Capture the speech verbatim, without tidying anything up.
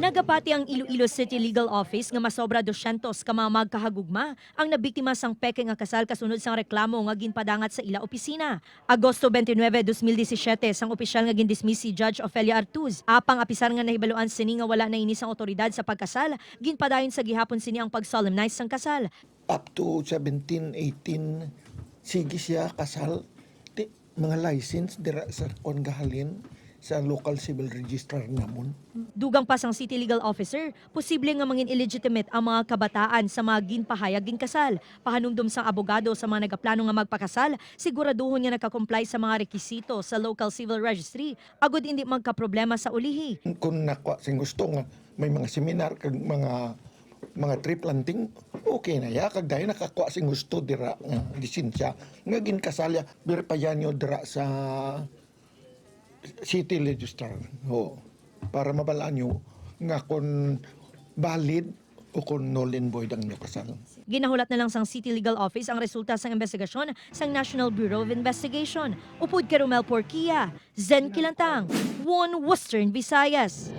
Nagapati ang Iloilo City Legal Office nga masobra dosyentos ka mga magkahagugma ang nabiktima sang peke nga kasal kasunod sang reklamo nga ginpadangat sa ila opisina. Agosto twenty-nine, dos mil disisiete, sang opisyal nga gindismiss si Judge Ofelia Artuz. Apang apisar nga nahibaluan sini nga wala na ini sang awtoridad sa pagkasal, ginpadayon sa gihapon sini ang pag-solemnize sang kasal. Up to seventeen, eighteen, sige siya kasal. Ti, mga license dira sa kon gahalin sa local civil registrar namon. Dugang pa sang City Legal Officer, posible nga mangin illegitimate ang mga kabataan sa mga ginpahayag ginkasal. Pahanumdom sang abogado sa mga nagaplano nga magpakasal, siguraduhon nga nakakomply sa mga rekisito sa local civil registry agud indi magkaproblema sa ulihi. Kung nakwa sing gusto nga may mga seminar kag mga mga tree planting, okay na ya. Kag dahil nakakwa sing gusto dira nga lisensya nga ginkasalya, verifyan nyo dira sa city registrar. Oo. Para mabalaan nyo nga kung valid o kung null and void ang inyo kasal. Ginahulat na lang sang City Legal Office ang resulta sang investigasyon sang National Bureau of Investigation. Upod kay Romel Porquia, Zen Kilantang, One Western Visayas.